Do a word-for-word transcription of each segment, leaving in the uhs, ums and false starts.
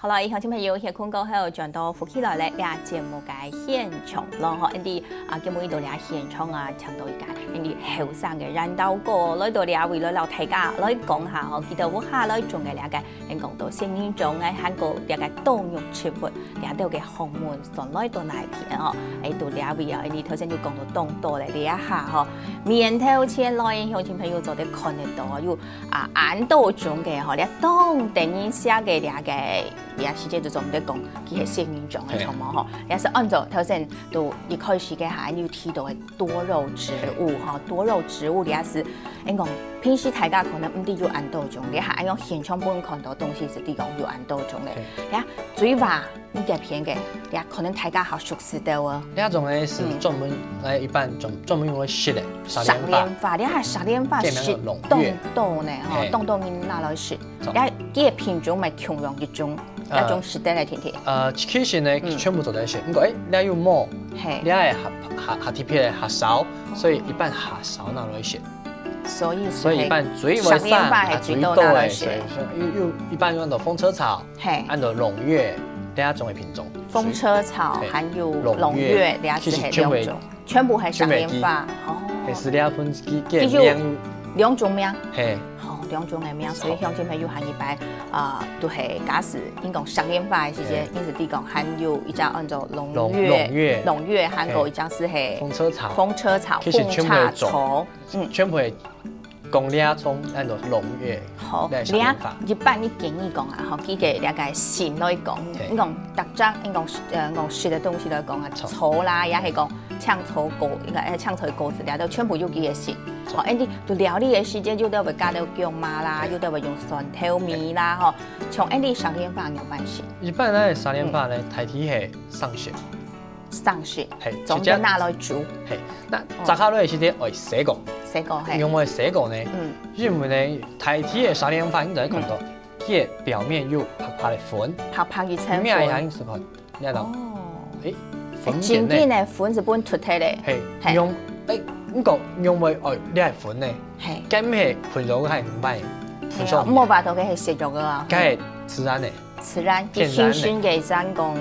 好了，鄉親朋友，歇睏過後，轉到福氣來了，這節目个現場咯，吼，𠊎等啊，今晡日到這現場啊，請到一個𠊎等後生个緣投哥，來到這位來摎大家來講下吼，佢兜屋下來種个這個，𠊎講到仙人掌个，還過這個多肉植物，這兜个學問傳來到哪片哦？誒，到這位啊，𠊎等頭先就講到當多了，這一下吼，面頭前來，鄉親朋友做得看得到，有啊，恁多種个吼，這當得人惜个這個 這時節就做毋得講，佢係仙人掌个，嘿。著無吼？也係按照頭先都一開始个下，有提到个多肉植物吼，多肉植物這係，𠊎講平時大家可能毋知有恁多種，這下用現場分看到東西係知講有恁多種个。嘿。這水椏，你這片个，這可能大家較熟悉个哦。這種个係專門，嗯。誒，一般專，專門用來食个，石蓮花。石蓮花，這下石蓮花係當多呢吼，嘿。當多人拿來食。 著。這个品種乜共樣一種，呃，一種食得个，天天。呃，其實呢，嗯。全部做得食。毋過，誒，這有毛，嘿。這个較，較，較特別个，較少，哦。所以一般較少拿來食。所以，所以一般最會生，石蓮花係最多拿來食。啊，最多个，所以，所以又，又一般用到風車草，嘿。還有龍月，這種个品種。風車草，嘿。還有龍月，龍月，這係兩種。其實全部 全部係石蓮花，哦。係石蓮花佢，佢个名。佢有兩種名。嘿。哦，兩種个名，所以鄉親朋友下一擺，啊，都係假使你講石蓮花个時節，嘿。你係知講還有一隻安到龍月，龍，龍月。龍月，還有一隻係，嘿。風車草。風車草，其實全部係種，風車草。嗯。全部係 講這種安到龍月，好，這个石蓮花。這一般你建議講啊，吼，佢个這个性來講，嘿。你講逐隻，你講，呃，講食个東西來講啊，著。草啦，也係講青草果，呃，青草果子，這兜全部有佢个性。著。吼，恁樣就料理个時節，有兜會加兜薑嫲啦，嘿。有兜會用蒜頭米啦，吼，像恁樣石蓮花仰般食？一般呢，石蓮花呢，嗯。大體係生食。 生食，嘿，總共拿來煮。嘿，該摘下來个時節愛洗過。洗過，嘿。仰會洗過呢？嗯。因為呢，大體个石蓮花你就會看到，嗯。佢个表面有白白个粉。白白一層粉。裡面還有什麼？你看到？哦。誒，粉片呢？真正个粉係分出忒个。嘿，嘿。仰，誒，毋過仰會愛這个粉呢？嘿。該毋係噴藥个，還毋係噴藥个。嘿，無法度个係食藥个啊。該係自然个。 自然，佢天然个。新鮮个，算講，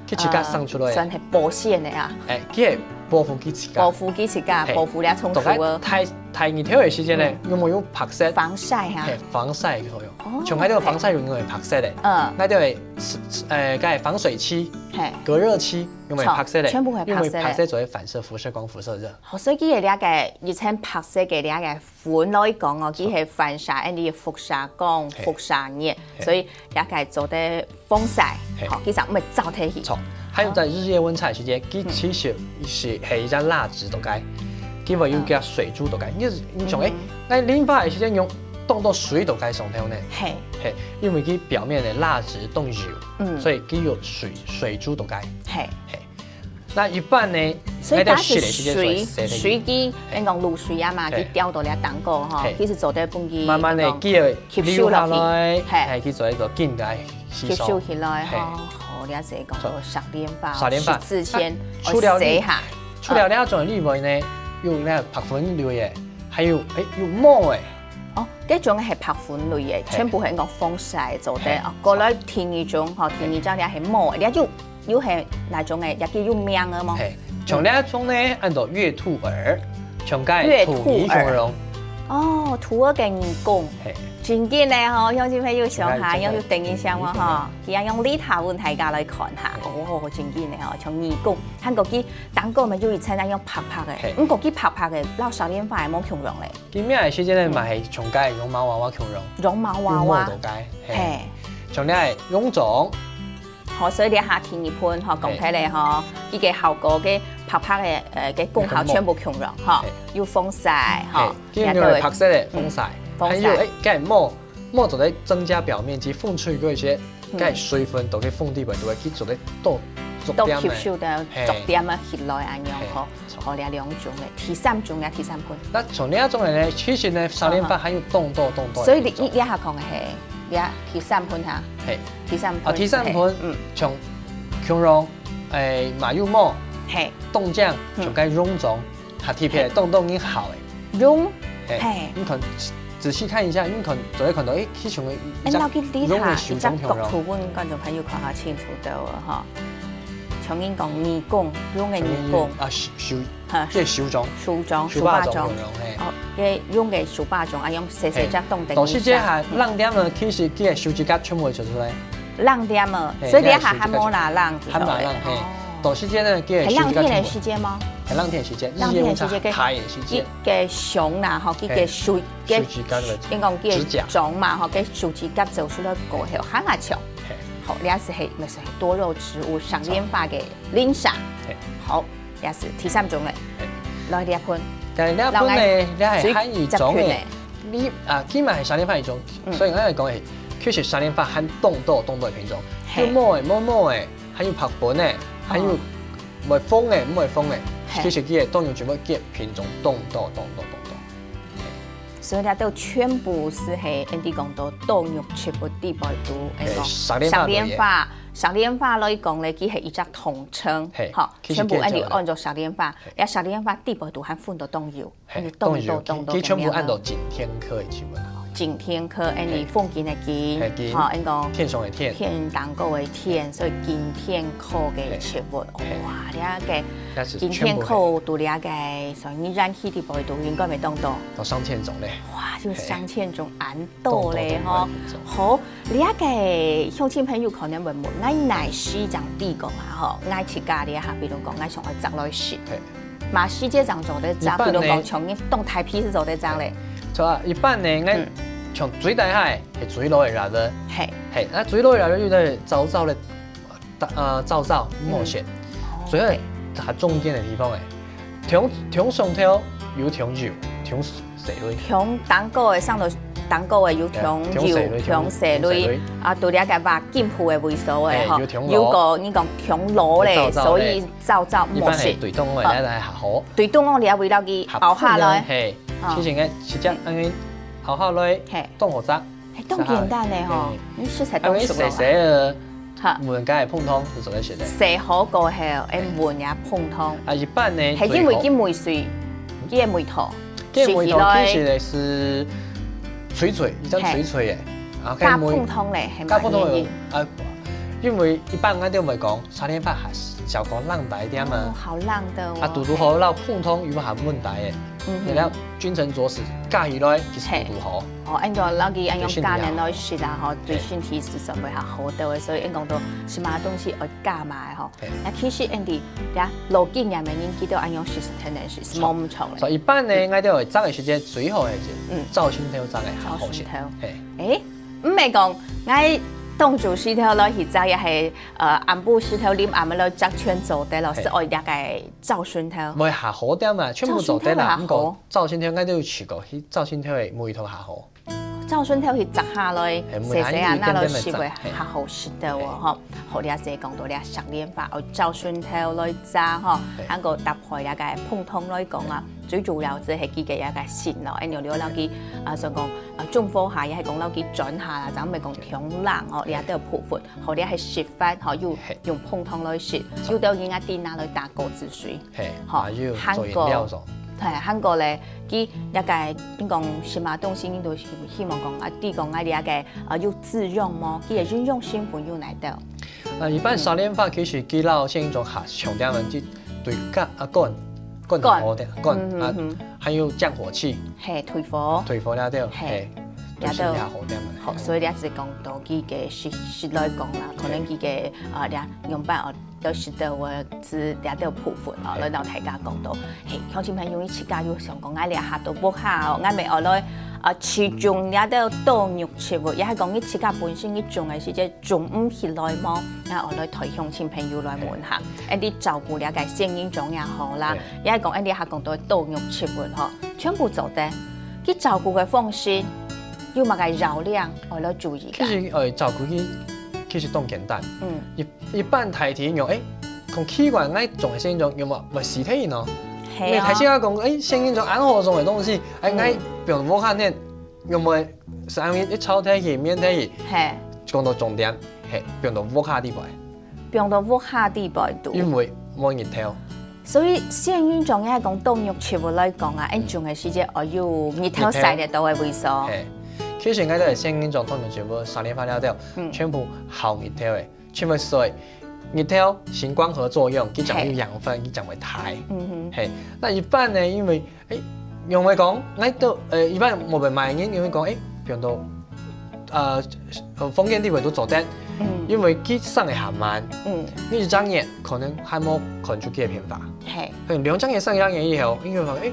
佢自家生出來个。呃，算係保鮮个啊。誒，佢係保護佢自家。保護佢自家，嘿。保護這松樹啊。大概大，大日頭个時節呢，嗯。仰會用白色。防曬哈。嘿，防曬个作用。哦，像該兜防曬用个白色个，嘿。嗯。該兜个，呃，該防水漆、嘿。隔熱漆，用个白色个，著，全部係白色个。因為白色就會反射輻射光、輻射熱。哦，所以佢个這个一層白色个這个 粉來講哦，佢係反射恁樣輻射光、嘿。輻射熱，嘿。所以這个做得防曬，嘿。吼，佢就毋會燥忒去。著，還有在日夜溫差个時節，佢其實係，係一隻蠟質到該，佢會有隻水珠到該。你，你想，誒，嗯。該蓮花个時節用當多水到該上頭呢？嘿。嘿，因為佢表面个蠟質當油，嗯。所以佢有水，水珠到該。嘿。嘿。 該一般呢，所以假使該兜食个時節就會洗忒去。水，水佢，嘿。𠊎講露水啊嘛，嘿。佢掉到這頂高吼，嘿。其實做得分佢，慢慢地，𠊎講，佢會吸收落去。流下來，嘿。嘿，去做一個緊个吸收。吸收起來，嘿。吼，好，了解，講到石蓮花，石蓮花。食之前，啊，除了你，愛洗下。除了這種以外呢，嗯。有該白粉類个，還有，誒，有毛个。哦，這種係白粉類个，嘿。全部係講防曬做得，嘿。哦，過來第二種吼，第二種這係毛个，這就 又係哪種个？也叫有名个無？嘿，像這種呢，安到月兔耳，像該兔耳形容。哦，兔仔个耳公。嘿。真緊个吼，鄉親朋友想下，像該，像該。又等一下嘛吼，嗯，嗯。佢也用這下分大家來看下。嘿。哦，真緊个吼，像耳公，還過佢頂高嘛有一層那樣白白个，嘿。毋過佢白白个，摎石蓮花係無共樣个。佢名个時節呢，嗯。嘛係像該絨毛娃娃共樣。絨毛娃娃。有毛到該，嘿。嘿。像這个臃腫， 吼，所以這下第二盆吼，講起來吼，嘿。佢个效果个白白个，呃，个功效全部共樣吼，嘿。有防曬吼，嘿，因為白色个防曬，嗯，防曬。還有，誒，該毛，毛做得增加表面積，分出去一些，嗯。該水分都可以分裡背，都會去做得多，多點个。都吸收到，嘿。足點啊，起來恁樣吼。嘿。 好，這兩種个，第三種呀，第三盆。該像這種个呢，其實呢，石蓮花還有當多當多个品種。所以你，你這下講个係，這第三盆哈？嘿。第三盆，啊，第三盆，嘿，嗯。像芎荏，誒，麻油毛，嘿。冬醬，嗯。像該臃腫，還特別，嘿。當當人好个。臃，嘿。嘿。你看，仔细看一下，因为可能就会看到，诶，其中的一只哎，那个厉害，用的手掌条条。一只角度，分观众朋友看下清楚到了哈。像人讲耳公，用的耳公，啊，手手，哈，这手掌，手掌，手巴掌，手巴掌，用的，嘿。哦，个用个手巴掌，啊，用细细只动等一下。嘿，到时这下冷点了，其实佢个手指甲全部会出来。冷点了，嘿，所以你还还没拿冷子，还没拿冷，嘿。哦。到时间呢，佢个手指甲全部。很冷天的时间吗？很冷天的时间，冷天的时间，日夜温差大的时间。一个熊啦，吼，一个手，嘿，手指甲的应该个指甲。掌嘛，吼，个手指甲走出来过后，还蛮长。嘿。好，你也是黑，那是多肉植物，赏莲花个 林舍。嘿。好，也是第三种嘞。嘿。來，這盆。該這盆呢，然後這係漢語種个。水十款呢。你，啊，佢嘛係賞蓮花一種，嗯。所以𠊎來講係，其實賞蓮花還當多當多个品種，嘿。有毛个、無毛个，還有白粉个，還有哦。會紅个、毋會紅个。嘿。其實佢个多肉植物个品種當多當多當多。嘿。所以這兜全部係係，𠊎等講到多肉植物底背肚，嘿，講賞蓮花類个。賞蓮花， 賞蓮花來講咧，佢係一隻統稱，嘿，吼，其實全部恁樣按照賞蓮花，嘿。也賞蓮花底背肚還分到當有，嘿，恁樣當多當多，當多，佢全部按照景天科个植物啊。景天科，恁樣風景个景，嘿，景，吼，恁講天上个天。天頂高个天，所以景天科个植物，嘿。哇，這个，這係全部，景天科都這个，所以你染去底背肚應該會當多。到上千種咧。哇，就上千種，嘿。恁 多咧吼。當多當多。好，這个鄉親朋友可能會問，𠊎哪時正知講啊吼，𠊎自家這下，比如講，𠊎想愛摘來食。嘿。麼時節正做得摘，一般呢，比如講，像你當大批係做得摘咧。嘿。著啊，一般呢，𠊎，嗯。像最大下係最老个這隻。嘿。嘿，該最老个這隻就係燥燥个 大，呃，燥燥，毋好食。嗯。哦，所以，對。佢中間个地方誒，中，中上頭有中幼，中細蕊。中頂高个，上頭頂高个有中幼，對，中細蕊，中細蕊，中細蕊。啊，到這个話，頸部个位所誒，吼，嘿，有中老。有个，你講中老咧，燥燥咧。所以燥燥毋好食。一般係對中央个，好。來，來，好。對中央个位落去，合後下來。嘿，哦。其實呢，直接恁樣，後下來，嘿。當好摘。 係當簡單个吼，嘿。你食材當熟了嘛。啊，因為洗洗个，哈。燜个膨湯就做得食个。洗好過後，愛燜个膨湯。啊，一般呢，係因為佢味緒，佢个味道，佢个味道食起來，其實係脆脆，一陣脆脆个。嘿。啊，加膨湯咧，係嘛，加膨湯个，原因。啊，因為一般𠊎兜會講， 夏天飯還係較過冷淡一點嘛。哦，好冷的哦。啊，堵堵好，摎膨湯又還問題誒。嗯哼。你要君臣佐使，加起來其實堵堵好。嘿。哦，恁樣，摎佢恁樣加熱來食啊，吼，對身體係算會較好个，所以恁講到什麼東西愛加嘛，吼。嘿。那其實Andy，呀，老經驗个人，佢都恁樣食，係無毋著个。所以一般呢，嗯。𠊎兜會摘个時節最好係，嗯。朝晨頭摘个較好食。朝晨頭。嘿。誒，毋係講，𠊎當晝時頭來去摘，也係 呃，暗晡時頭臨暗个來摘全做得咯，嘿。係愛這个朝晨頭。會較好點嘛，全部做得啦，朝晨頭會較好。毋過朝晨頭𠊎都有試過，去朝晨頭个味道較好。朝晨頭去摘下來，嘿，洗洗啊，拿來食會較好食个哦，嘿。吼。好，這係講到這賞蓮花，愛朝晨頭來摘吼，嘿。還過搭配這个膨湯來講啊，最主要就係佢个這个性咯，哎，你了解佢，啊，算講，啊，中風下，也係講了佢轉下啦，咱毋係講傷冷哦，嘿。這兜部分。 好，這係食法，吼，又嘿。用膨湯來食，有兜人啊，拿來打果子水，嘿，吼，啊，又做飲料種。還過，嘿，還過咧，佢這个，你講什麼東西，你都希望講啊，你講啊，這个，啊，有滋潤無？佢个滋潤成分有哪兜？啊，一般賞蓮花其實佢摎仙人掌較像點个，就對肝，啊，肝，肝肝。好點，肝，嗯，啊，嗯，嗯。還有降火氣。嘿，退火。退火了，對，嘿。嘿。 也都，就是較好點个。好，所以這係講到佢个食，食來講啦，可能佢个，啊，這樣般哦，就食到个係這兜部分哦，嘿。來同大家講到，嘿，鄉親朋友，你自家有想講，𠊎這下到屋下哦，𠊎乜愛來，啊，試種這兜多肉植物，也係講你自家本身你種个時節種毋起來無？𠊎愛來替鄉親朋友來問下，嘿。恁樣照顧這个仙人掌也好啦，嘿。也係講恁樣還講到多肉植物吼，全部做得，佢照顧个方式， 有麼个要領愛來注意个？其實，呃，照顧佢，其實當簡單。嗯。一，一般大體用，誒，講奇怪，𠊎種个仙人掌有無，會死忒呢？係啊。因為大家講，誒，仙人掌恁好種个東西，誒，嗯。𠊎放屋下呢，有無，係因為一燥忒去，搣忒去？嘿。講到重點，嘿，放到屋下底背。放到屋下底背肚。因為無日頭。所以仙人掌也係講到浴室來講啊，恁種个時節愛有日頭晒得到个位所。係，其實𠊎兜仙人掌同浴室个沙泥花了後，嗯全部好日頭个，全部水，日頭行光合作用，佢正有養分，佢正會大。嗯係，那一般呢，因為誒，用來講，𠊎兜誒一般無被買人，因為講誒，比如講，呃，呃，封建地位都做得，哼，嗯因為佢生个還慢，嗯，你一隻月可能還無看出佢个變化。係，嗯，兩隻月、三隻月以後，因為發現誒，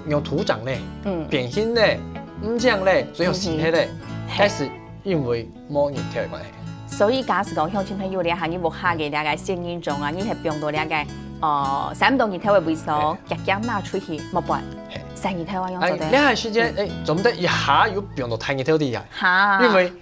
有土長咧，嗯，變形咧，毋靚咧，最後死忒咧，係該係因為無日頭个關係。所以假使講鄉親朋友，你行入屋下个這個仙人掌啊，你係放到這個哦，晒毋到日頭个位所，夾夾拿出去，莫搬，係晒日頭啊，用哎，做得。這下時間，誒，做毋得一下又放到大日頭底下，哈，因為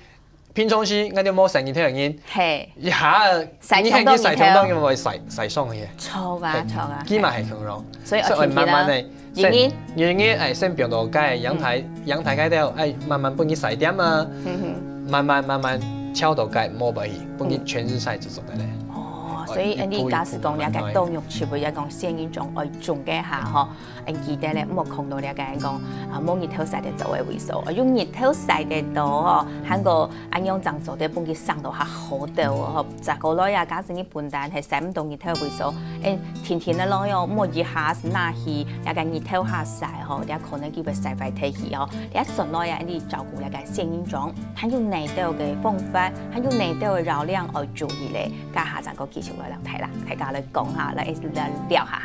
平常時𠊎兜無晒日頭个人，係，一下晒你看佢晒衝到日頭衝到，因為會晒晒傷去。錯啊係錯啊，佢嘛係咁樣，所以所以愛慢慢个，天天啊，原因，原因誒，先放到該陽台陽台該兜，誒，慢慢分佢晒點啊，嗯慢慢慢慢照到該無去，分佢全日晒就做得咧。哼，哦，所以恁呢假使講了解到浴室會講仙人掌愛種个下吼，恁記得咧，莫空到了解講啊，無日頭晒得到个位所，用日頭晒得到吼，還過恁樣正做得分佢生到較好兜哦吼。再過來啊，假使你本旦係晒毋到日頭个位所，誒，天天个咯喲，莫一下拿去了解日頭下晒吼，了可能佢會晒壞忒去哦。了轉來啊，你照顧了解仙人掌，還有哪兜个方法，還有哪兜个熱量愛注意咧，該下正過繼續來聊大家，大家來講下，來來聊下。